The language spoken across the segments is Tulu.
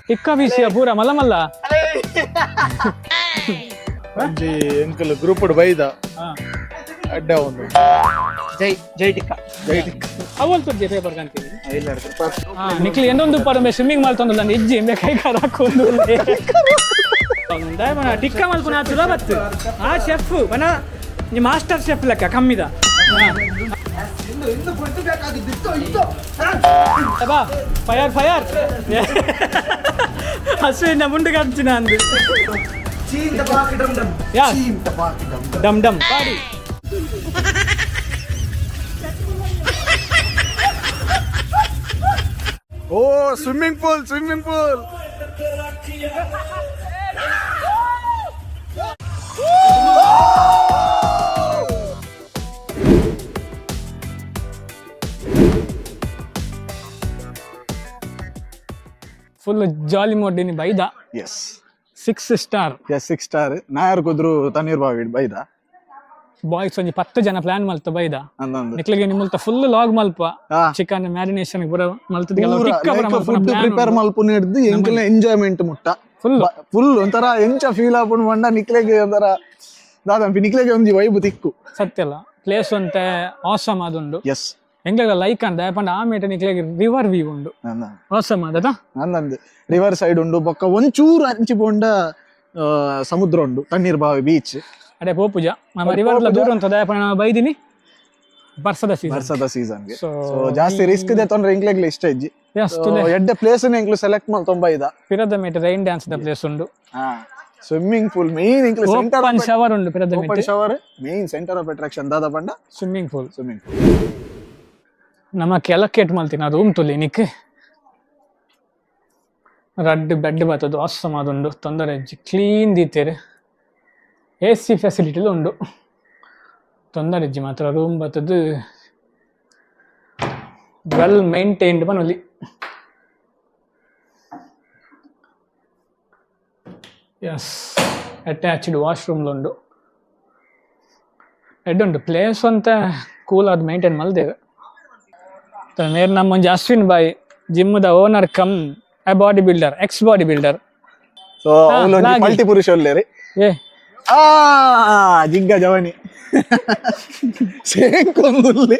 ಟಿಕ್ಕ ಬೀಸಿಯ ಪೂರ ಮಲ್ಲ ಮಲ್ಲ. ಒಂಜಿ ಎಂಕಲ್ ಗ್ರೂಪ್ ಬೈದ ಅಡ್ಡ ಒಂದು. ಜೈ ಜೈ ಟಿಕ್ಕ. ಜೈ ಟಿಕ್ಕ. ಅವಲ್ ತುರ್ಜಿ ಪೇಪರ್ ಕಾಣ್ತೀನಿ. ನಿಕ್ಲಿ ಎಂದೊಂದು ಪರಮೆ ಸ್ವಿಮ್ಮಿಂಗ್ ಮಲ್ತೊಂದು ಇಜ್ಜಿ ಇಂಬೆ ಕೈ ಕಾರ್ ಹಾಕೊಂಡು ಟಿಕ್ಕ ಮಲ್ಪುನ ಆತುಲ ಬತ್ತು ಆ ಶೆಫ್ ಬನ ನಿಮ್ಮ ಮಾಸ್ಟರ್ ಶೆಫ್ ಲೆಕ್ಕ ಕಮ್ಮಿದ ಬಾ. ಫೈರ್ ಫೈರ್ ಹಸುವಿನ ಮುಂಡು ಕಾಣ್ತೀನಿ ಅಂದು. ಯಾ ಡಮ್ ಡಮ್ ಬಾಡಿ. ಓ, swimming pool, swimming pool. Full jolly ಮೋಡಿನಿ ಬೈದ. Yes. 6 star. Yes, 6 star. Nayar Kudru Tannir Bavi ಬೈದ. ಬಾಯ್ಸ್ ಒಂಜಿ 10 ಜನ ಪ್ಲಾನ್ ಮಲ್ತ ಬೈದ. ಅಂದಂದು. ನಿಕ್ಲಿಗೆ ನಿಮ್ಮಲ್ತ ಫುಲ್ ಲಾಗ್ ಮಲ್ಪ. ಚಿಕನ್ ಮ್ಯಾರಿನೇಷನ್ ಪೂರ ಮಲ್ತದಿಗೆಲ್ಲ ಟಿಕ್ಕ ಪೂರ ಮಲ್ಪುನ ಫುಡ್ plan prepare ಉಂಡು. ಮಲ್ಪುನ ಹಿಡ್ದು ಎಂಕಲ್ನ ಎಂಜಾಯ್ಮೆಂಟ್ ಮುಟ್ಟ. ಫುಲ್. ಫುಲ್ ಒಂಥರ ಎಂಚ ಫೀಲ್ ಆಪುಂಡು ಪಂಡ ನಿಕ್ಲೆಗ್ ಒಂಥರ ದಾದಂಪಿ ನಿಕ್ಲೆಗೆ ಒಂಜಿ ವೈಬ್ ತಿಕ್ಕು. ಸತ್ಯ ಅಲ್ಲ, ಪ್ಲೇಸ್ ಒಂತೆ ಆಸಮ್ ಆದುಂಡು. ಎಸ್. ಎಂಗ್ಲೆಗ್ಲ ಲೈಕ್ ಅಂದ ಪಂಡ ಆ ಮೇಟ ನಿಕ್ಲೆಗ್ ರಿವರ್ ವ್ಯೂ ಉಂಡು. ಆಸಮ್ ಆದದ. ನಂದಂದು ರಿವರ್ ಸೈಡ್ ಉಂಡು, ಬೊಕ್ಕ ಒಂಚೂರು ಅಂಚಿ ಪೋಂಡ ಸಮುದ್ರ ಉಂಡು, ತಣ್ಣೀರ್ ಬಾವಿ ಬೀಚ್. ಅಡೆ ಪೋಪುಜ ನಮ್ಮ ರಿವರ್ ದೂರ ಉಂಟು ದಯಪಂಡ ನಾವು ಬೈದಿನಿ ಬರ್ಸದ ಸೀಸನ್. ಬರ್ಸದ ಸೀಸನ್ ಗೆ. ಸೊ ಸೊ ಜಾಸ್ತಿ ರಿಸ್ಕ್ ಇದೆ ತೊಂದ್ರೆ ಎಂಕ್ಲೆಗ್ಲ ಇಷ್ಟ ಇಜ್ಜಿ. ಎಸ್. So, ಎಡ್ಡೆ ಪ್ಲೇಸ್ ಎಂಕ್ಲು ಸೆಲೆಕ್ಟ್ ಮಲ್ತೊಂಬ ಇದ. ಪಿರದ ಮೇಟ್ ರೈನ್ ಡ್ಯಾನ್ಸ್ the place ಉಂಡು. ಸ್ವಿಮ್ಮಿಂಗ್ ಪೂಲ್ ಮೇನ್ ಎಂಕ್ಲು ಸೆಂಟರ್. ಓಪನ್ ಶವರ್ ಉಂಡು ಪಿರದ open mate. Shower, main centre of attraction ದಾದ ಪಂಡ ಸ್ವಿಮ್ಮಿಂಗ್ ಪೂಲ್. ಸ್ವಿಮ್ಮಿಂಗ್. ನಮ್ಮ ಕೆಲಕೇಟ್ ಮಲ್ತಿನ ರೂಮ್ ತುಲಿ ನಿಕ್ ರಡ್ಡ್ ಬೆಡ್ ಬತ್ತದು ಆಸಮ್ ಆದುಂಡು, ತೊಂದರೆ ಇಜ್ಜಿ, ಕ್ಲೀನ್ ದೀತೇರು, ಎ ಸಿ ಫೆಸಿಲಿಟಿಲು ಉಂಡು, ತೊಂದರೆ ಇಜ್ಜಿ ಮಾತ್ರ. ರೂಮ್ ಬತ್ತದು ವೆಲ್ ಮೇಂಟೈನ್ಡ್ ಪನೊಲಿ. ಎಸ್, ಅಟ್ಯಾಚ್ಡ್ ವಾಶ್ರೂಮ್ಲು ಉಂಡು, ಎಡ್ಡುಂಡು ಪ್ಲೇಸ್ ಅಂತ ಕೂಲ್ ಆದ್ ಮೇಂಟೈನ್ ಮಲ್ದೇರು. ಮೇರ್ ನಮ್ಮ ಒಂಜಿ ಅಶ್ವಿನ್ ಬಾಯ್, gym the owner cum a body builder, ex body builder. So ಅವ್ಲು ಒಂಜಿ ಲಾಗಿ. ಪಲ್ಟಿ ಪುರುಷ ಉಲ್ಲೇರಿ. ಏ. ಆ ಜಿಗ್ಗ ಜವನಿ ಸೇಂಕೊಂದುಲ್ಲಿ.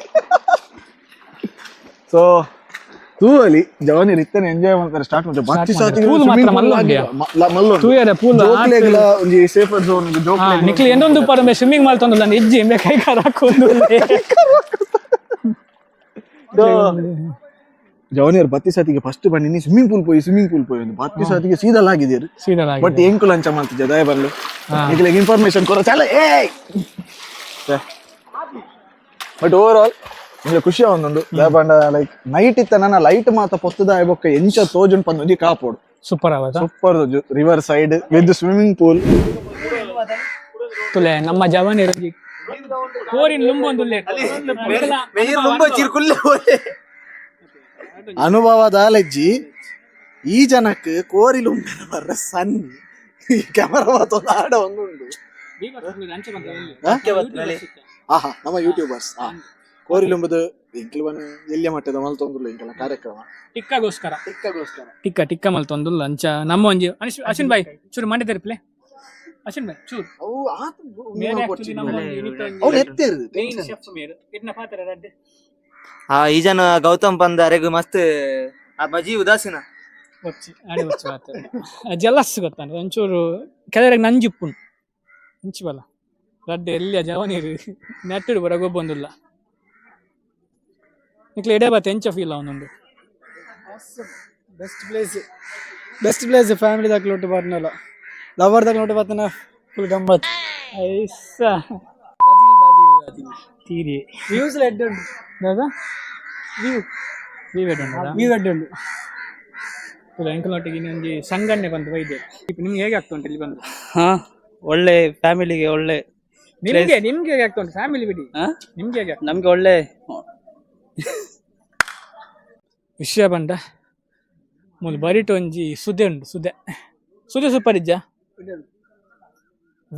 ಸೊ ತೂವಲಿ ಜವನಿ ರಿತ್ತನೆ ಎಂಜಾಯ್ ಮಾಡ್ತಾರೆ, ಸ್ಟಾರ್ಟ್ ಮಾಡ್ತಾರೆ ಬತ್ತಿ. ಮಾಡ್ತಾರೆ. Pool ಮಾತ್ರ ಮಲ್ಲ ಉಂಡ್ಯಾ? ಮಲ್ಲ. ತೂಯರೆ ಪೂಲ್. ಜೋಕ್ಲೆಗ್ಲ ಒಂಜಿ ಸೇಫರ್ ಝೋನ್ ಜೋಕ್ಲೆಗ್. ನಿಕ್ಲಿ ಎಂದೊಂದು ಪರಮೆ ಸ್ವಿಮ್ಮಿಂಗ್ ಮಲ್ತೊಂದು ಇಜ್ಜಿ ಇಂಬೆ ಕೈ ಕಾರ್ ಹಾಕೊಂಡು. ಜವನಿಯರ್ ಬತ್ತಿ ಸಾತಿಗೆ ಫಸ್ಟ್ ಬನ್ನಿ ಸ್ವಿಮ್ಮಿಂಗ್ ಪೂಲ್ ಪೋಯಿ, ಸ್ವಿಮ್ಮಿಂಗ್ ಪೂಲ್ ಪೋಯಿ ಒಂದು ಬತ್ತಿ ಸಾತಿಗೆ ಸೀದಾ ಲಾಗಿದ್ದೀರಿ. ಸೀದಾ. ಬಟ್ ಎಂಕುಲು ಅಂಚ ಮಾಡ್ತಿದ್ದೆ ದಯ ಬರ್ಲು ನಿಕ್ಲೆಗ್ ಇನ್ಫಾರ್ಮೇಶನ್ ಕೊರ ಚಾಲ ಏ. ಬಟ್ ಓವರ್ ಆಲ್ ನಿಮ್ಗೆ ಖುಷಿ ಒಂದುಂಡು ದಯಪಂಡ ಲೈಕ್ ನೈಟ್ ಇತ್ತ ನನ್ನ ಲೈಟ್ ಮಾತ ಪೊತ್ತದ ಬೊಕ್ಕ ಎಂಚ ತೋಜುನ್ ಪಂದ್ ಒಂಜಿ ಕಾಪೋಡು. ಸೂಪರ್ ಆವದ. Super river side with swimming pool. ತುಲೆ ನಮ್ಮ ಜವನಿ ಕೋರಿನ್ ಲುಂಬೊಂದು. ಅನುಭವ ದಾಲೆಜ್ಜಿ ಈ ಜನಕ್ ಕೋರಿ ಲುಂಬೆನ ಬರ್ರ ಸನ್ನಿ ಕ್ಯಾಮರಾ ಮಾತ ಆಡ ಒಂದುಂಡು. ಆಹಾ, ನಮ್ಮ ಯೂಟ್ಯೂಬರ್ಸ್ ಕೋರಿ ಲುಂಬುದು ಎಂಕ್ಲು ಬನ ಎಲ್ಲಿಯ ಮಟ್ಟದ ಮಲ್ತೊಂದುಲ್ಲ ಎಂಕಲ ಕಾರ್ಯಕ್ರಮ. ಟಿಕ್ಕಗೋಸ್ಕರ. ಟಿಕ್ಕಗೋಸ್ಕರ. ಟಿಕ್ಕ ಟಿಕ್ಕ ಮಲ್ತೊಂದು ಲಂಚ ನಮ್ಮ ಒಂಜಿ ಅಶ್ವಿನ್ ಬಾಯ್ ಚೂರು ಮಂಡೆ ತೆರಪ್ಲೆ ಅಶ್ವಿನ್ ಬಾಯ್ ಚೂರು. ಅವು ಆತ. ಮೇರೆ actually ನಮ್ಮ ಒಂಜಿ ಯೂನಿಟ್ ಒಂಜಿ ಅವ್ನು ಎತ್ತೇರು. main chef ಮೇರ್ ಇರ್ನ ಪಾತ್ರ ರಡ್ಡ್. ಹಾ, ಈ ಜನ ಗೌತಮ್ ಪಂದ ಅರೆಗು ಮಸ್ತ್ ಆ ಮಜಿ ಉದಾಸೀನ. ಒಚ್ಚಿ ಆಡೆ ಒಚ್ಚಿ ಮಾತ್ರ ಜಲಸ್ ಗೊತ್ತಾನೆ ಒಂಚೂರು ಕೆಲವರಿಗೆ ನಂಜಿಪ್ಪುಂಡು ಅಂಚಿ ಬಲ್ಲ ರಡ್ಡ್ ಎಲ್ಲಿಯ ಜವನೀರು ನೆಟ್ಟುಡು ಬರ ಗೊಬ್ಬೊಂದುಲ್ಲ. ನಿಕ್ಲೆ ಎಡೆ ಬಾತ್ ಎಂಚ ಫೀಲ್ ಅವನೊಂದು? Best place, best place. Family ದಾಖಲು ಬಾರ್ನಲ್ಲ, ಲವರ್ ದಾಖಲು ಬಾತನ ಫುಲ್ ಗಮ್ಮತ್. ಐಸ. ಬಜಿಲ್ ಬಜಿಲ್ ಬಜಿಲ್. ತೀರಿ. ವ್ಯೂಸ್ ಎಡ್ಡೆ ಉಂಟು. ದಾದಾ? ವ್ಯೂ. ವ್ಯೂ ಎಡ್ಡೆ ಉಂಟಾ? ವ್ಯೂ ಎಡ್ಡೆ ಉಂಟು. ಎಂಕಲ್ನೊಟ್ಟಿಗೆ ಇನ್ನೊಂದು ಸಂಗಣ್ಣೆ ಬಂದು ವೈದ್ಯ ನಿಮ್ಗೆ ಹೇಗೆ ಆಗ್ತಾ ಉಂಟು ಇಲ್ಲಿ ಬಂದು? ಹಾ, ಒಳ್ಳೆ ಫ್ಯಾಮಿಲಿಗೆ ಒಳ್ಳೆ. ನಿಮ್ಗೆ ನಿಮ್ಗೆ ಹೇಗೆ ಆಗ್ತಾ ಉಂಟು? ಫ್ಯಾಮಿಲಿ ಬಿಡಿ. ನಿಮ್ಗೆ ಹೇಗೆ ಆಗ್ತಾ? ನಮ್ಗೆ ಒಳ್ಳೆ. ವಿಷಯ ಬಂಡ ಮೂಲು ಬರಿಟ್ ಒಂಜಿ ಸುದೆ ಉಂಟು, ಸುದೆ ಸುದೆ ಸೂಪರ್ ಇಜ್ಜಾ?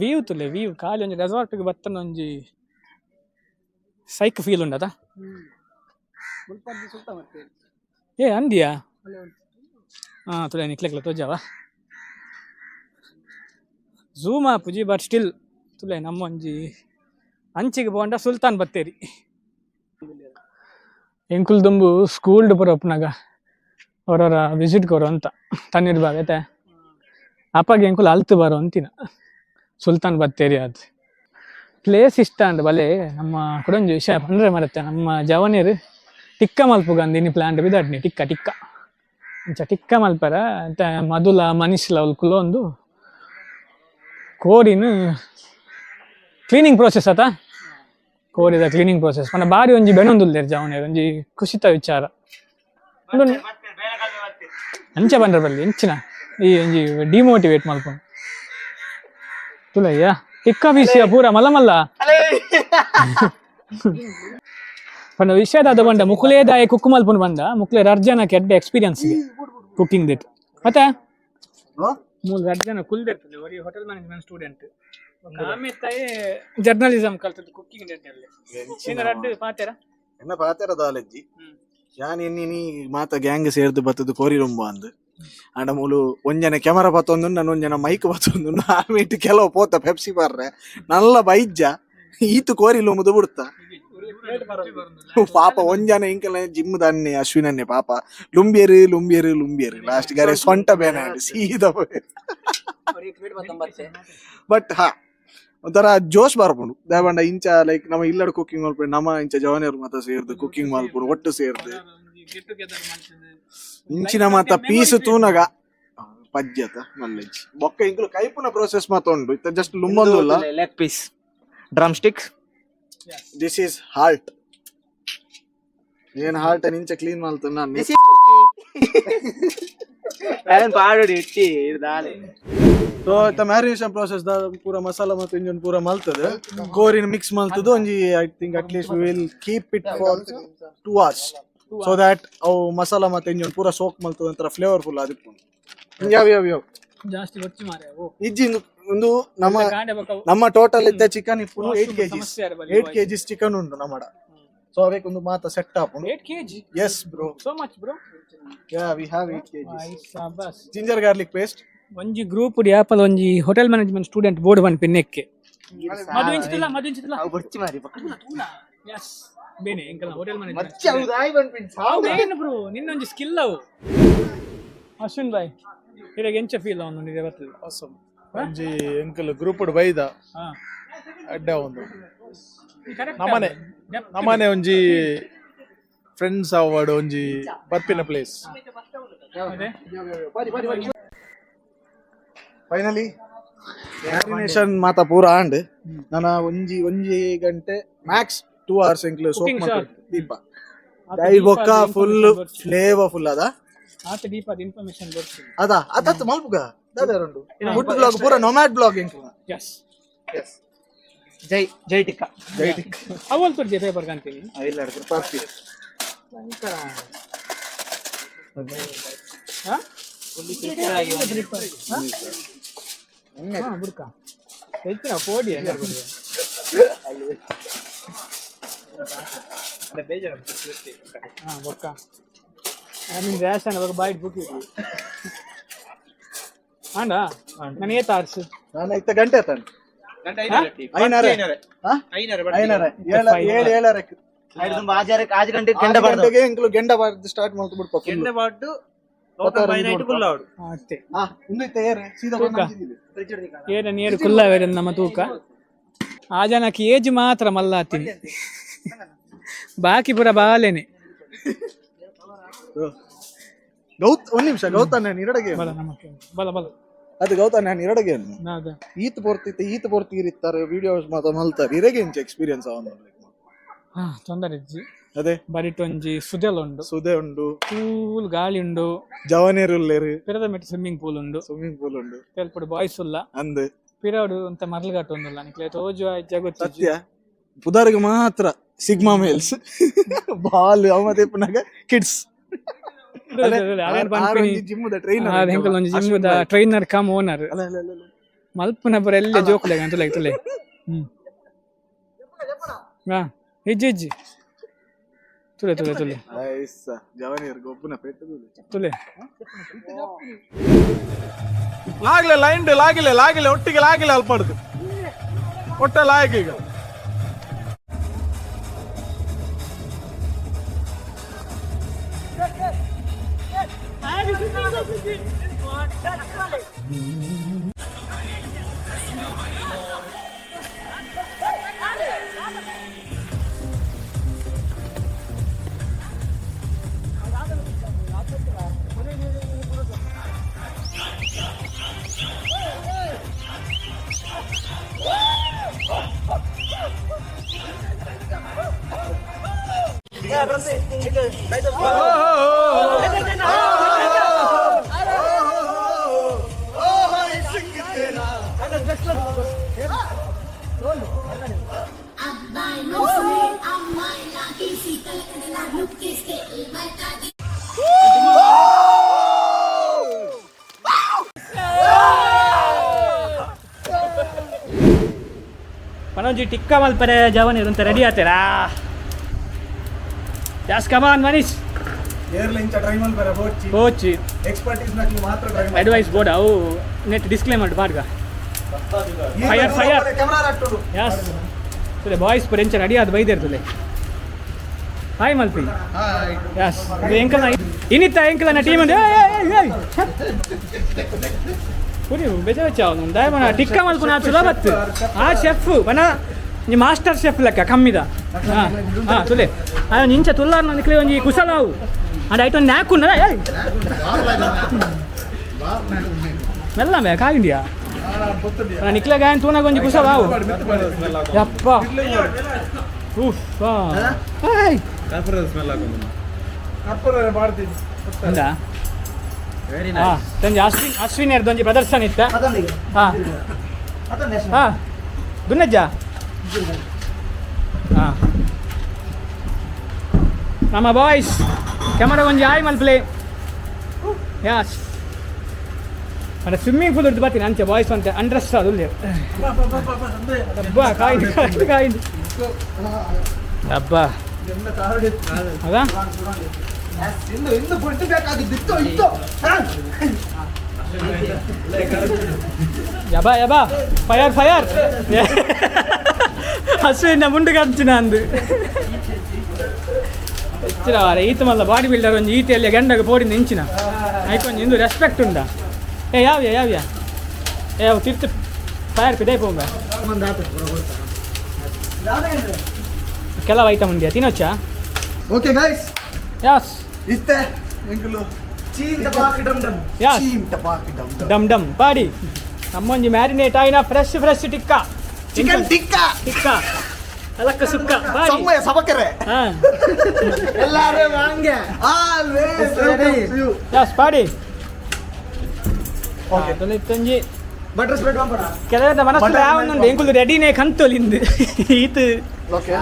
View ತುಲೆ view ಖಾಲಿ ಒಂಜಿ ರೆಸಾರ್ಟ್ಗೆ ಬತ್ತನ ಒಂಜಿ ಸೈಕ್ ಫೀಲ್ ಉಂಡದ. ಏ ಅಂದಿಯಾ? ಹಾ, ತುಲೆ ನಿಕ್ಲೆಕ್ಲ ತೋಜಾವ. ಝೂಮ್ ಆಪುಜಿ, ಬಟ್ ಸ್ಟಿಲ್ ತುಲೆ ನಮ್ಮೊಂಜಿ ಅಂಚಿಗೆ ಪೋಂಡ ಸುಲ್ತಾನ್ ಬತ್ತೇರಿ. ಎಂಕುಲ್ ದುಂಬು ಸ್ಕೂಲ್ಡ್ ಪೂರ ಉಪ್ಪುನಗ ಅವರವರ ವಿಸಿಟ್ ಕೊರು ಅಂತ ತಣ್ಣೀರ್ ಬಾವಿ ಐತೆ. ಅಪ್ಪಗೆ ಎಂಕುಲು ಅಲ್ತು ಬರೋ ಅಂತಿನ ಸುಲ್ತಾನ್ ಬತ್ತೇರಿ. ಅದು ಪ್ಲೇಸ್ ಇಷ್ಟ ಅಂದ್ ಬಲೆ. ನಮ್ಮ ಕುಡೊಂಜಿ ವಿಷಯ ಪಂಡ್ರೆ ಮರತ್ತೆ, ನಮ್ಮ ಜವನೀರು ಟಿಕ್ಕ ಮಲ್ಪುಗಂದು ಇನಿ ಪ್ಲಾಂಟ್ ಬಿದಾಡ್ನಿ. ಟಿಕ್ಕ ಟಿಕ್ಕ ಇಂಚ ಟಿಕ್ಕ ಮಲ್ಪರ ಅಂತ ಮಧುಲ ಮನಿಷ್ಲ ಕುಲ ಒಂದು ಕೋರಿನ ಕ್ಲೀನಿಂಗ್ ಪ್ರೋಸೆಸ್ ಆತ, ಕೋರಿದ ಕ್ಲೀನಿಂಗ್ ಪ್ರೋಸೆಸ್ ಪಂಡ ಬಾರಿ ಒಂಜಿ ಬೆನೊಂದುಲ್ಲೆರ್ ಜವನೇರ್. ಒಂಜಿ ಖುಷಿತ ವಿಚಾರ. ಉಂದು ಅಂಚ ಬಂದ್ರ ಬಲ್ಲಿ ಎಂಚಿನ ಈ ಒಂಜಿ ಡಿಮೋಟಿವೇಟ್ ಮಲ್ಪುನು ತುಲಯ್ಯ. ಟಿಕ್ಕ ಬೀಸಿಯ ಪೂರ ಮಲ್ಲ ಮಲ್ಲ ಪಂಡ ವಿಷಯದ ಬಂಡ ಮುಕುಲೇದಾಯ ಕುಕ್ಕು ಮಲ್ಪುನು ಬಂದ ಮುಕ್ಲೆ ರರ್ಜನ ಕೆಡ್ಡ ಎಕ್ಸ್ಪೀರಿಯನ್ಸ್ ಕುಕ್ಕಿಂಗ್ ದಿಟ್. ಮತ್ತೆ ಮೂಲ ರಡ್ಜನ ಕುಲ್ದಿರ್ತದೆ. ಒರಿ hotel management student, ಆಮೇಲೆ ಜರ್ನಲಿಸಂ ಕಲ್ತದ್ದು ಕುಕ್ಕಿಂಗ್ ಅಲ್ಲಿ ರಡ್ಡು ಪಾತೆರ. ಎನ್ನ ಪಾತೆರ ದಾಲಜ್ಜಿ. ಯಾನ್ ಎನ್ನಿನಿ ಮಾತ ಗ್ಯಾಂಗ್ ಸೇರ್ದು ಬತ್ತದು ಕೋರಿ ರೊಂಬ ಅಂದ್. ಆಂಡ ಮೂಲು ಒಂಜನ ಕ್ಯಾಮರಾ ಬತ್ತೊಂದು, ನಾನು ಒಂಜನ ಮೈಕ್ ಬತ್ತೊಂದು, ಆಮೇಟ್ ಕೆಲವು ಪೋತ ಪೆಪ್ಸಿ ಬರ್ರೆ ನಲ್ಲ ಬೈಜ್ಜ ಈತು ಕೋರಿ ಲೊಂಬುದು ಬಿಡ್ತ ಪಾಪ. ಒಂಜನ ಇಂಕಲ ಜಿಮ್ ದನ್ನೆ ಅಶ್ವಿನನ್ನೆ ಪಾಪ ಲುಂಬಿಯರು ಲುಂಬಿಯರು ಲುಂಬಿಯರು, ಲಾಸ್ಟ್ ಗಾರೆ ಸೊಂಟ ಬೇನೆ ಸೀದಾ. ಬಟ್ ಹಾ, ಒಂಥರ ಜೋಶ್ ಬರ್ಪುಂಡು. ದಾಯಪಂಡ ಇಂಚ ಲೈಕ್ ನಮ್ಮ ಇಲ್ಲಡ್ ಕುಕ್ಕಿಂಗ್ ಮಲ್ಪುಂಡು, ನಮ್ಮ ಇಂಚ ಜವನಿಯರು ಮಾತ ಸೇರ್ದು ಕುಕ್ಕಿಂಗ್ ಮಲ್ಪುಂಡು, ಒಟ್ಟು ಸೇರ್ದು ಇಂಚಿನ ಮಾತ ಪೀಸ್ ತೂನಗ ಪಜ್ಜತ ಮಲ್ಲೆಜ್ಜಿ. ಬೊಕ್ಕ ಇಂಕುಲು ಕೈಪುನ ಪ್ರೋಸೆಸ್ ಮಾತ ಉಂಡು. ಇತ್ತ ಜಸ್ಟ್ ಲುಂಬೊಂದುಲ್ಲ. Leg piece, drum stick. This is heart. ಏನ್ ಹಾರ್ಟ್ ನಿಂಚ ಕ್ಲೀನ್ ಮಾಡ್ತಾನೆ ನಾನು. ಪಾಡು ಇಟ್ಟಿ ದಾಲೆ. ಸೊ ಇತ್ತ ಮ್ಯಾರಿನೇಷನ್ ಪ್ರೋಸೆಸ್ ದ ಪೂರ ಮಸಾಲ ಮತ್ತು ಇಂಜನ್ ಪೂರ ಮಲ್ತದೆ, ಕೋರಿನ ಮಿಕ್ಸ್ ಮಲ್ತದ್ದು. ಒಂಜಿ I think at least will keep it for 2 hours so that ಅವು ಮಸಾಲ ಮತ್ತು ಇಂಜನ್ ಪೂರ ಸೋಕ್ ಮಲ್ತದೆ, ಒಂಥರ ಫ್ಲೇವರ್ಫುಲ್ ಆದಿಪ್ಪು. ಯಾವ ಯಾವ ಯಾವ ಜಾಸ್ತಿ ಗೊಚ್ಚು ಮಾರೆ ಓ. ಇಜ್ಜಿ, ಒಂದು ನಮ್ಮ ಗಾಂಡೆ ಬೊಕ್ಕ ನಮ್ಮ ಟೋಟಲ್ ಇದ್ದ ಚಿಕನ್ ಇಪ್ಪುನು 8 ಕೆಜಿಸ್. ಸಮಸ್ಯೆ ಇರಬಲ್ಲಿ. 8 ಕೆಜಿಸ್ ಚಿಕನ್ ಉಂಟು ನಮ್ಮಡ. ಸೊ ಅವೇಕ್ ಒಂದು ಮಾತ ಸೆಟ್ ಆಪುಂಡು. 8 KG? S bro. So much bro. Yeah, we have 8 kgs. Bus. Ginger garlic paste. ಒಂಜಿ ಗ್ರೂಪ್ ಆಪಲ್ ಒಂಜಿ hotel management student board ಪನ್ಪಿನ ನೆಕ್ಕೆ ಮದು ಇಂಚಿತಿಲ್ಲ, ಮದು ಇಂಚಿತಿಲ್ಲ. ಅವು ಬೊರ್ಚಿ ಮಾರಿ. ಎಸ್ ಬೇನೆ ಎಂಕಲ ಹೋಟೆಲ್ ಮ್ಯಾನೇಜ್ಮೆಂಟ್. ಮಚ್ಚಿ ಅವು ದಾಯಿ ಪನ್ಪಿನ್ ಸಾವು. ಏನು ಬ್ರೋ, ನಿನ್ನೊಂಜಿ ಸ್ಕಿಲ್ ಅವು. ಅಶ್ವಿನ್ ಬಾಯ್, ಇರೆಗ್ ಎಂಚ ಫೀಲ್ ಅವನು ನಿರೆ ಬರ್ತದೆ? ಒಂಜಿ ಎಂಕಲ್ ಗ್ರೂಪ್ ಬೈದ. ಹಾ. ಅಡ್ಡ ಒಂದು ನಮ್ಮನೆ ನಮ್ಮನೆ ಒಂಜಿ ಫ್ರೆಂಡ್ಸ್ ಅವಾರ್ಡ್ ಒಂಜಿ ಬರ್ಪಿನ ಪ್ಲೇಸ್. ಅದೇ. ಫೈನಲಿ ಮ್ಯಾರಿನೇಷನ್ ಮಾತ ಪೂರ ಆಂಡ್. ನನ ಒಂಜಿ ಒಂಜಿ ಗಂಟೆ, ಮ್ಯಾಕ್ಸ್ 2 ಅವರ್ಸ್ ಎಂಕ್ಲು ಸೋಕ್ Cooking ಮಾಡ್ತಾರೆ sir. ದೀಪ ದೈ ಬೊಕ್ಕ ಫುಲ್ ಫ್ಲೇವರ್ಫುಲ್ ಅದ. ಆತ ಡೀಪ್ ಆದ ಇನ್ಫಾರ್ಮೇಶನ್ ಬರ್ತದೆ. ಅದ ಅತತ್ ಮಲ್ಪುಗ ದಾದ ಉಂಡು ಫುಡ್ ಬ್ಲಾಗ್ ಪೂರ, ನೊಮ್ಯಾಡ್ ಬ್ಲಾಗ್ ಎಂಕ್ಲು. ಎಸ್. ಜೈ ಜೈ ಟಿಕ್ಕ. ಜೈ ಟಿಕ್. ಅವಲ್ ತುರ್ಜಿ ಪೇಪರ್ ಕಾಣ್ತೀನಿ. ಇಲ್ಲ. ಪರ್ಫಿ. ಹಾ ಹಾ, ಬುಡ್ಕ ಹೆಚ್ಚಿನ ಪೋಡಿ. ಹಾ ಬೊಕ್ಕ, I mean ration ಅವಾಗ ಬಾಯ್ಡ್ ಬುಕ್ ಆಂಡ ನಾನು ಏತ್ ಆರ್ಸ್. ನಾನು ಇತ್ತ ಗಂಟೆ ಆತಂಡ್ ಐನರೆ. ಹಾ? ಐನರೆ ಏಳ ಏಳು ಏಳರಕ್ಕೆ. ಆಜು ಗಂಟೆ ಕೆಂಡ ಆರು ಬಾರ್ದು. ಗಂಟೆಗೆ ಎಂಕ್ಲು ಗೆಂಡ ಬಾರ್ದು ಸ್ಟಾರ್ಟ್ ಮಾಡ್ತು ಬಿಡ್ಪ full. ಬಾರ್ದು. ಅತ್ತೆ. ಹಾ, ಇಂದು ಇತ್ತ ಏರ್ ಸೀದಾ ತೂಕ. ಬಂದು. ಏನ ನೀರು ಕುಲ್ಲ ನಮ್ಮ ತೂಕ. ಆ ಜನಕ್ಕೆ ಏಜ್ ಮಾತ್ರ ಮಲ್ಲಾತೀನಿ, ಬಾಕಿ ಪೂರ ಬಾಲೇನೆ. ಗೌತ್, ಒಂದ್ ನಿಮಿಷ ಗೌತಮ್, ನಾನು ಇರಡಗೆ. ಬಲ ನಮಕ್ಕೆ ಬಲ ಬಲ. ಅದು ಗೌತಮ್, ನಾನು ಇರಡಗೆ. ನಾದ. ಈತ್ ಪೋರ್ತಿತ್ತು ಈತ್ ಪೋರ್ತಿ ಇರ್ತಾರೆ, ವಿಡಿಯೋಸ್ ಮಾತ ಮಲ್ತಾರೆ. ಇರಗೆ ಇಂಚ ಎಕ್ಸ್ಪೀರಿಯನ್ಸ್ ಅವನು. ಹಾ, ತೊಂದರೆ ಇಜ್ಜಿ. ಅದೇ. ಬರಿಟ್ ಒಂಜಿ ಸುದೆಲ್ ಉಂಡು. ಸುದೆ ಉಂಡು. ಕೂಲ್ ಗಾಳಿ ಉಂಡು. ಜವನೇರುಲ್ಲೇರು. ಪಿರದ ಮೆಟ್ ಸ್ವಿಮ್ಮಿಂಗ್ ಪೂಲ್ ಉಂಡು. ಸ್ವಿಮ್ಮಿಂಗ್ ಪೂಲ್ ಉಂಡು. ತೆಲ್ಪುಡು ಬಾಯ್ಸ್ ಉಲ್ಲ. ಅಂದ್. ಪಿರವಡು ಅಂತ ಮರ್ಲುಘಾಟ್ ಉಂದುಲ್ಲ ನಿಕ್ಲೆ ತೋಜು ಜಗೊತ್ತು. ಸತ್ಯ ಪುದಾರ್ಗ್ ಮಾತ್ರ ಸಿಗ್ಮಾ ಮೇಲ್ಸ್ ಬಾಲ್ ಅವ ತೆಪ್ಪುನಾಗ kids. Gym trainer. Trainer come owner. ಅಲ್ಲ ಅಲ್ಲ ಅಲ್ಲ ಅಲ್ಲ. ಮಲ್ಪುನ ಪುರ ಎಲ್ಲ ಜೋಕುಲೆ ತುಲೆ ತುಲೆ. ಹಾ ಇಜ್ಜಿ ಇಜ್ಜಿ ತುಲೆ ತುಲೆ ತುಲೆ ತುಲೆ. ಲಾಗ್ಲೆ ಲೈನ್ ಲಾಗಿಲೆ ಲಾಗಿಲೆ ಒಟ್ಟಿಗೆ ಲಾಗಿಲೆ ಅಲ್ಪಡ್ದು ಒಟ್ಟೆ ಲಾಯಕ್ ಈಗ. ಪನೊಂಜಿ ಟಿಕ್ಕ ಮಲ್ಪರೆ ಜವನ್ ಇರಂತ ರೆಡಿ ಆತೀರಾ? Yes come on Manish. Coach advice board ಅವು ನೆಟ್ ಡಿಸ್ಕ್ಲೇಮರ್ ಬಾಡ್ಗ. Fire fire as ತುಲೆ ಬಾಯ್ಸ್ ಪುರ ಎಂಚ ರೆಡಿ ಆದ್ ಬೈದೇರ್ತುಲೆ. ಹಾಯ್ ಮಲ್ಪಿ. ಯಾಸ್ ಎಂಕಲ್ನ ಇನ್ನಿತ್ತ ಎಂಕಲ್ನ ಟೀಮ್ ಅಂದೆ. ಪುರಿ ಬೆಜ ಬೆಚ್ಚ ಅವನು ದಯಮನ ಟಿಕ್ಕ ಮಲ್ಪುನ ಸುಲಭ ಬತ್ತು ಆ ಶೆಫ್ ಬನ ನೀ ಮಾಸ್ಟರ್ ಶೆಫ್ ಲೆಕ್ಕ ಕಮ್ಮಿದ. ಹಾಂ ಹಾಂ ತುಲೆ ಆ ನಿಂಚ ತುಲ್ಲಾರ್ ನನಗೆ ಒಂಜಿ ಕುಶಲಾವು ಅಂಡ್ ಐಟೊಂದು ನ್ಯಾಕುನ್ನ ಮೆಲ್ಲ ಮೇ ಕಾಯಿಂಡಿಯಾ ನಿಕ್ಲ ಗಾಯನ್ ತೂನಾಗ ಒಂಜಿ ಕುಶಲಾವು ಯಪ್ಪ ಉಫ್. ಹಾಯ್ ತಂಜಿ ಅಶ್ವಿನ್ ಅಶ್ವಿನ್ ಒಂಜಿ ಪ್ರದರ್ಶನ ಇತ್ತ. ಹಾಂ ಹಾಂ ದುನ್ನಜ್ಜ. ಹಾಂ ನಮ್ಮ ಬಾಯ್ಸ್ ಕ್ಯಾಮರಾ ಒಂಜಿ ಆಯ್ ಮಲ್ಪ್ಲೆ. ಯಾಸ್ అంటే ಸ್ವಿಮ್ಮಿಂಗ್ ಪೂಲ್ ಉಂಟು ಬರ್ತೀನಿ ಅಂಚೆ ಬಾಯ್ಸ್ ಅಂತೆ ಅಂಡ್ರೆಸ್ ಅದು ಅಬ್ಬಾ ಕಾಯ್ದು ಕಾಯ್ದು ಕಾಯ್ದು ಅಬ್ಬಾ ಅದ ಯಬಾ ಯಬಾ ಫೈರ್ ಫೈರ್ ಅಶ್ವಿನ ಮುಂಡು ಕಂಚಿನ ಅಂದು ಹೆಚ್ಚಿನ ಈತ ಮಲ್ಲ ಬಾಡಿ ಬಿಲ್ಡರ್ ಒಂಜಿ ಈತೆಯಲ್ಲಿ ಗಂಡಗ ಪೋಡಿ ನಿಂಚಿನ ಐಕೊಂಜಿ ಇಂದು ರೆಸ್ಪೆಕ್ಟ್ ಉಂಡ. ಏ ಯಾವ್ಯ ಯಾವ್ಯ ಏ ಅವು ತಿರ್ತು ಫೈರ್ ಪಿದೈ ಪೋಂಬ ಕೆಲವು ಐಟಮ್ ಉಂಡಿಯಾ ತಿನ್ನೊಚ್ಚಾ? Okay guys. As ಇತ್ತೆ ಎಂಕುಲು ಚೀನ್ ಟಪಾಕ್ ಡಮ್ ಡಮ್. ಯಾಸ್ ಚೀನ್ ಟಪಾಕ್ ಡಮ್ ಡಮ್ ಡಮ್ ಡಮ್ ಪಾಡಿ ನಮ್ಮೊಂಜಿ ಮ್ಯಾರಿನೇಟ್ ಆಯಿನ fresh fresh tikka chicken tikka tikka ಅಲಕ್ಕ ಸುಕ್ಕ ಪಾಡಿ ಸಮ್ಮಯ ಸಬಕರೆ ಹಾ ಎಲ್ಲಾರು ವಾಂಗೆ always ready. As ಪಾಡಿ. ಓಕೆ ತೊಂಜಿ ಬಟರ್ ಸ್ಪ್ರೆಡ್ ವಾಂಪಡ ಕೆಲವರ ಮನಸ್ಸು ಯಾವೊಂದುಂಡು ಎಂಕುಲು ರೆಡಿನೇ ಕಂತೊಲಿಂದು ಈತ ಓಕೆ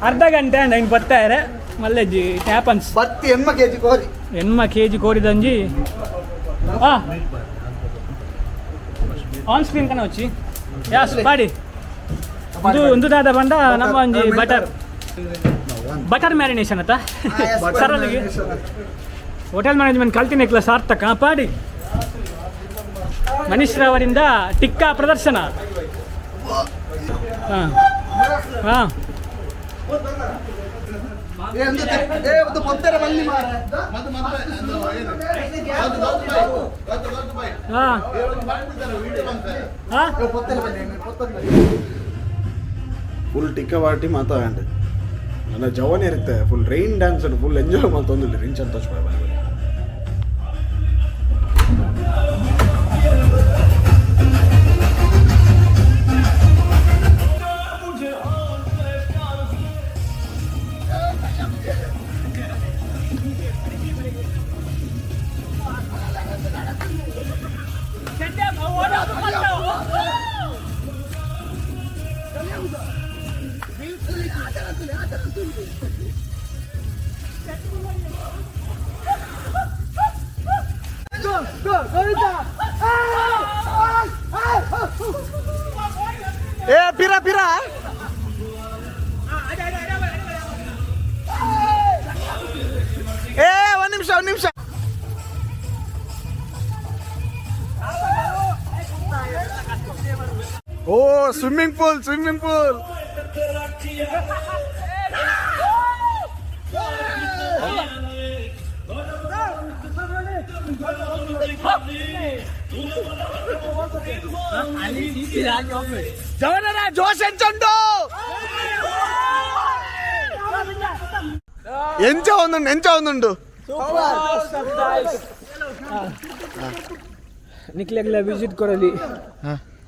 ಅರ್ಧ ಗಂಟೆ ಅಂಡ್ ಐನ್ ಬತ್ತಾರೆ ಮಲ್ಲೆಜ್ಜಿ ಟ್ಯಾಪನ್ಸ್ ಬತ್ತಿ ಎಮ್ಮ ಕೆಜಿ ಕೋರಿ ಎನ್ಮ ಕೆಜಿ ಕೋರಿದಂಜಿ. ಹಾಂ ಆನ್ ಸ್ಕ್ರೀನ್ ಕಣ వచ్చಿ ಯಾಸ್ ಪಾಡಿ. ಒಂದು ಒಂದು ದಾದ ಬಂಡ ನಮ್ಮ ಒಂಜಿ butter butter marination ಅತ್ತ ಸರಳಿಗೆ ಹೋಟೆಲ್ ಮ್ಯಾನೇಜ್ಮೆಂಟ್ ಕಲ್ತಿನ ಸಾರ್ಥಕ ಪಾಡಿ. ಮನೀಶ್ ರಾವರಿಂದ ಟಿಕ್ಕಾ ಪ್ರದರ್ಶನ. ಹಾಂ ಹಾಂ ಹಾಂ ಹಾಂ ಫುಲ್ ಟಿಕ್ಕ ಪಾರ್ಟಿ ಮಾತಾಡಂడి ನನ್ನ ಜವನ್ ಇರುತ್ತೆ full rain dance full enjoy ಮಾಡ್ತೊಂದಿಲ್ಲ ರಿಂಚ್ ಅಂತ bye bye. Go, go, go, go! ಏ ಪಿರ ಪಿರ. ಏ ಒಂದ್ ನಿಮಿಷ, ಒಂದ್ ನಿಮಿಷ. ಓ, swimming pool, swimming pool. ಜೋಶ್ ಎಂಚುಂಡು? ಎಂಚ ಒಂದುಂಡು, ಎಂಚ ಒಂದುಂಡು. ನಿಕ್ಲೆಗ್ಲ ವಿಸಿಟ್ ಕೊರಲಿ,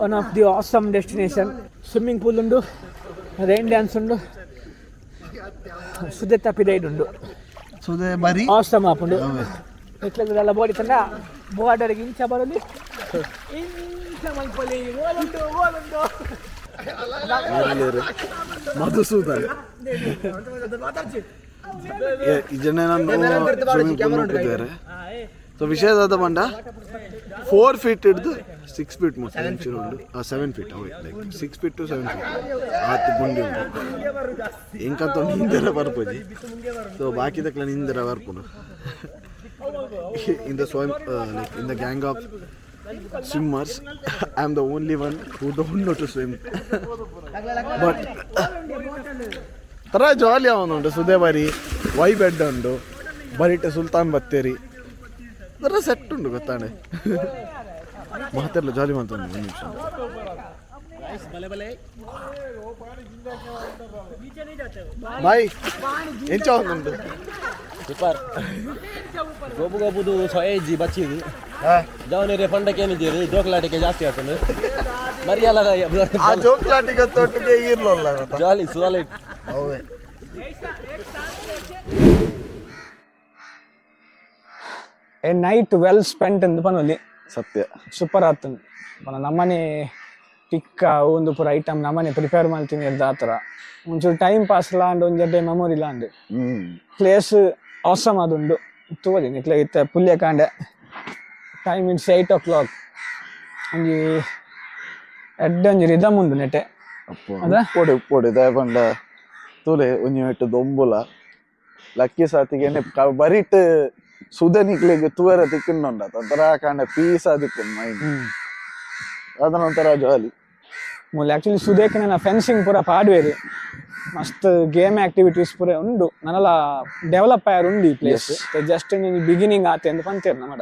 one of the awesome destination. Swimming pool ಉಂಡು, ರೈನ್ ಡ್ಯಾನ್ಸ್ ಉಂಡು, ಸುದೆ ತಪ್ಪಿದ ಉಂಡು. ಸುದೆ ಬರಿ. ಆಸಮ್ ಆಪುಂಡು. ನಿಕ್ಲೆಗ್ಲ ಬೋಡಿ ತಂಡ ಬಾರ್ಡರ್ಗೆ ಇಂಚ ಬರಲಿ, ಇಂಚ ಮಲ್ಪೊಲಿ. ಓಲುಂಡು, ಓಲುಂಡು. ಮಧುಸೂದನ್ ಜನ ಸ್ವಿಮ್ಮಿಂಗ್ ಪೂಲ್ ನೋಡ್ತಿದ್ದಾರೆ. ಸೊ ವಿಷಯ ದಾದ ಪಂಡ, 4 ಫೀಟ್ ಹಿಡ್ದು 6 ಫೀಟ್ ಮುಟ್ಟ ಇಂಚು ಉಂಡು. 7 ಫೀಟ್ ಅವೇ, like 6 feet to 7 feet ಆತ್ ಗುಂಡಿ ಉಂಡು. ಎಂಕಂತ ನೀಂದೆರ ಬರ್ಪುಜಿ. ಸೊ ಬಾಕಿದಕ್ಲ ನೀಂದೆರ ಬರ್ಪುಂಡು. In the swim, like in the gang of swimmers, I am the only one who don't know to swim, but ತರ ಜಾಲಿ ಅವನುಂಟು. ಸುದೆ ಬರಿ ವೈ ಬೆಡ್ ಉಂಡು, ಬರಿಟೆ ಸುಲ್ತಾನ್ ಬತ್ತೇರಿ ತರ ಸೆಟ್ ಉಂಟು ಗೊತ್ತಾಣೆ. ಮಾತೆಲ್ಲ ಜಾಲಿ ಮಂತ. ಒಂದು ನಿಮಿಷ. ಬಾಯ್, ಎಂಚ ಉಂಟು? ಸೂಪರ್. ಗೊಬ್ಬು ಗೊಬ್ಬುದು ಸೊಯೇಜಿ ಬಚ್ಚಿದು ಜವನಿರೆ ಪಂಡಕ್ಕೆ ಏನಿದ್ದೀರಿ, ಜೋಕಲಾಟಿಕೆ ಜಾಸ್ತಿ ಆಗ್ತದೆ ಮರಿಯಲ್ಲ. ಆ ಜೋಕ್ಲಾಟಿಗೆ ತೊಟ್ಟಿಗೆ ಇರ್ಲಲ್ಲ. ಜಾಲಿ ಸಾಲಿಡ್. ಅವೇ. A night well spent ಎಂದು ಪನೊಲಿ. ಸತ್ಯ. ಸೂಪರ್ ಆತಂದು. ಪನ ನಮ್ಮನೆ ಟಿಕ್ಕ ಒಂದು ಪೂರ ಐಟಮ್ ನಮ್ಮನೆ ಪ್ರಿಪೇರ್ ಮಾಡ್ತೀನಿ ಎರ್ದ ಆ ಥರ ಒಂಚೂರು ಟೈಮ್ ಪಾಸ್ ಲಾಂಡ್, ಒಂಜಿ ಎಡ್ಡೆ ಮೆಮೊರಿ ಲಾಂಡ್. ಪ್ಲೇಸ್ ಆಸಮ್ ಆದುಂಡು, ತೂವಲಿ. ನಿಕ್ಲೆ ಇತ್ತೆ ಪುಲ್ಯ ಕಾಂಡೆ time, it's 8 o'clock. ಒಂಜಿ ಎಡ್ಡೆ ಒಂಜಿ ರಿದಮ್ ಉಂಡು ನೆಟೆ. ಅದ? ಉಪ್ಪೊಡು, ಉಪ್ಪೊಡು. ದಾಯೆ ಪಂಡ ತೂಲೆ, ಒಂಜಿ ಮೆಟ್ಟು ದೊಂಬುಲ ಲಕ್ಕಿ ಸಾತಿಗೆ ಬರಿಟ್ ಸುದೆ ನಿಕ್ಲೆಗ್ ತೂವೆರ ತಿಕ್ಕುಂಡ ಒಂಥರ ಕಾಂಡ ಪೀಸ್ ಆದಿಪ್ಪುಂಡು ಮೈಂಡ್. ಅದನ್ನ ಒಂಥರ ಜಾಲಿ. ಮೂಲ ಆಕ್ಚುಲಿ ಸುದೇಕ್ ನನ್ನ ಫೆನ್ಸಿಂಗ್ ಪೂರ ಪಾಡ್ವೇರು, ಮಸ್ತ್ ಗೇಮ್ ಆಕ್ಟಿವಿಟೀಸ್ ಪೂರ ಉಂಡು. ನನಲ ಡೆವಲಪ್ ಆಯರ್ ಉಂಡು ಈ place. Just beginning ಆತೆ ಅಂತ ಪಂತೇರು ನಮ್ಮಡ.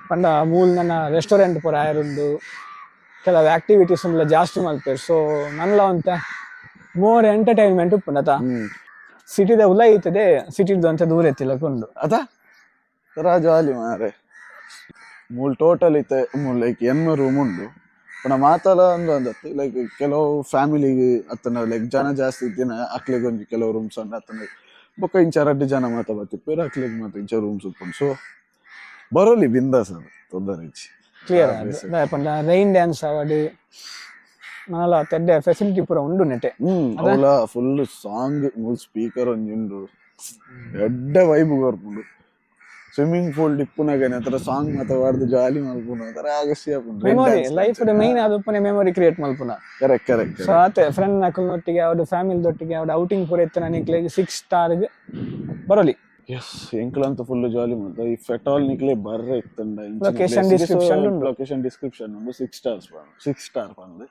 ಪಂಡ ಮೂಲ ನನ್ನ ರೆಸ್ಟೋರೆಂಟ್ ಪೂರ ಆಯರ್ ಉಂಡು, ಕೆಲವು ಆಕ್ಟಿವಿಟೀಸ್ ಉಂಡ್ಲ ಜಾಸ್ತಿ ಮಲ್ಪೇರು. ಸೊ ನನ್ಲ ಒಂತೆ ಮೋರ್ ಎಂಟರ್ಟೈನ್ಮೆಂಟ್ ಉಪ್ಪುಂಡು ಅತ. ಸಿಟಿದ ಉಲ ಐತದೆ, ಸಿಟಿದು ಅಂತ ದೂರ ಎತ್ತಿಲಕ ಉಂಡು. ಅದ ತರ ಜಾಲಿ ಮಾರೆ. ಮೂಲ್ ಟೋಟಲ್ ಇತ್ತೆ ಮೂಲ್ ಲೈಕ್ ಎನ್ಮ ರೂಮ್ ಉಂಡು. ಪಂಡ ಮಾತಲ ಒಂದು ಅಂದತ್ತು, ಲೈಕ್ ಕೆಲವು ಫ್ಯಾಮಿಲಿಗೆ ಅತ್ತನ ಲೈಕ್ ಜನ ಜಾಸ್ತಿ ಇತ್ತಿನ ಅಕ್ಲೆಗ್ ಒಂಜಿ ಕೆಲವು ರೂಮ್ಸ್ ಉಂಡು ಅತ್ತನ. ಬೊಕ್ಕ ಇಂಚ ರಡ್ಡ್ ಜನ ಮಾತ ಬತ್ತಿಪ್ಪೆರ್, ಅಕ್ಲೆಗ್ ಮಾತ ಇಂಚ ರೂಮ್ಸ್ ಉಪ್ಪುಂಡು. ಸೊ ಬರೋಲಿ ಬಿಂದಾಸ್, ಅದು ತೊಂದರೆ ಇಜ್ಜಿ. ಕ್ಲಿಯರ್. ಪಂಡ ರೈನ್ ಡ್ಯಾನ್ಸ್ ಅವಡ್ ನನಲ ತೆಡ್ಡೆ ಫೆಸಿಲಿಟಿ ಪೂರ ಉಂಡು ನೆಟೆ. ಅವಲ ಫುಲ್ ಸಾಂಗ್ ಮೂಲ್ ಸ್ಪೀಕರ್ ಒಂಜಿ ಉಂಡು, ಎಡ್ಡೆ ವೈಬ್ ಕೊರ್ಪುಂಡು. ಸ್ವಿಮ್ಮಿಂಗ್ ಪೂಲ್ ಡಿಪ್ಪುನಾಗನೆ ಆತರ ಸಾಂಗ್ ಮಾತ ಪಾಡ್ದು ಜಾಲಿ ಮಲ್ಪುಂಡು, ಒಂಥರ ಆಗಸ್ಟಿ ಆಪುಂಡು. Memory life main ಅದು ಮೆಮೊರಿ ಕ್ರಿಯೇಟ್ ಮಲ್ಪುನ. Correct correct. So ಆತೆ ಫ್ರೆಂಡ್ ನಕಲ್ನೊಟ್ಟಿಗೆ ಅವ್ರ ಫ್ಯಾಮಿಲಿ ದೊಟ್ಟಿಗೆ ಅವ್ರ ಔಟಿಂಗ್ ಪೂರ ಇತ್ತು ನಿಕ್ಲೆಗ್ ಸಿಕ್ಸ್ ಸ್ಟಾರ್ ಬರೋಲಿ. ಎಸ್, ಎಂಕ್ಲಂತ ಫುಲ್ ಜಾಲಿ ಮಾಡ್ತ. If at all ನಿಕ್ಲೆ ಬರ್ರೆ ಇತ್ತಂಡ Location description ಉಂಡು. ಲೊಕೇಶನ್ ಡಿಸ್ಕ್ರಿಪ್ಷನ್ ಉಂಡು. 6 ಸ್ಟಾರ್ಸ್, 6 ಸ್ಟಾರ್ ಪಂದ್.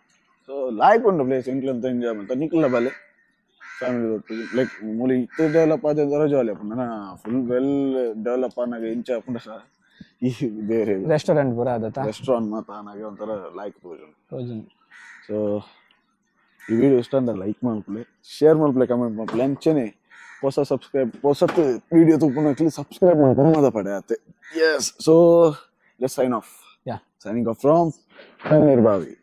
ಸೊ ಲಾಯ್ಕ್ ಉಂಡು ಪ್ಲೇಸ್. ಎಂಕ್ಲಂತ ಎಂಜಾಯ್ ಮಾಡ್ತ. ನಿಕ್ಲ ಬಲೆ ಫ್ಯಾಮಿಲಿ ಒಟ್ಟಿಗೆ. ಲೈಕ್ ಮೂಲಿ ಇತ್ತೆ ಡೆವಲಪ್ ಆದ ಜಾಲಿ ಆಪುಂಡು. ನಾ full well develop ಆನಾಗ ಇಂಚ ಆಪುಂಡ ಸರ್ ಈ ಬೇರೆ. ರೆಸ್ಟೋರೆಂಟ್ ಪೂರ ಆದತ. ರೆಸ್ಟೋರೆಂಟ್ ಮಾತ ಆನಾಗ ಒಂಥರ ಲಾಯ್ಕ್ ತೋಜುಂಡು. ಸೊ ಈ ವಿಡಿಯೋ ಇಷ್ಟ ಅಂದ್ರೆ ಲೈಕ್ ಮಲ್ಪುಲೆ, ಶೇರ್ ಮಲ್ಪುಲೆ, ಕಮೆಂಟ್ ಮಲ್ಪುಲೆ. ಅಂಚನೆ ಹೊಸ ಸಬ್ಸ್ಕ್ರೈಬ್ ಹೊಸತ್ ವಿಡಿಯೋ ತೂಪುನಕ್ಲಿ ಸಬ್ಸ್ಕ್ರೈಬ್ ಮಲ್ಪುನ ಮದ ಪಡೆ ಆತೆ. Yes, so let's sign off. Yeah. Signing off from Tannirbhavi.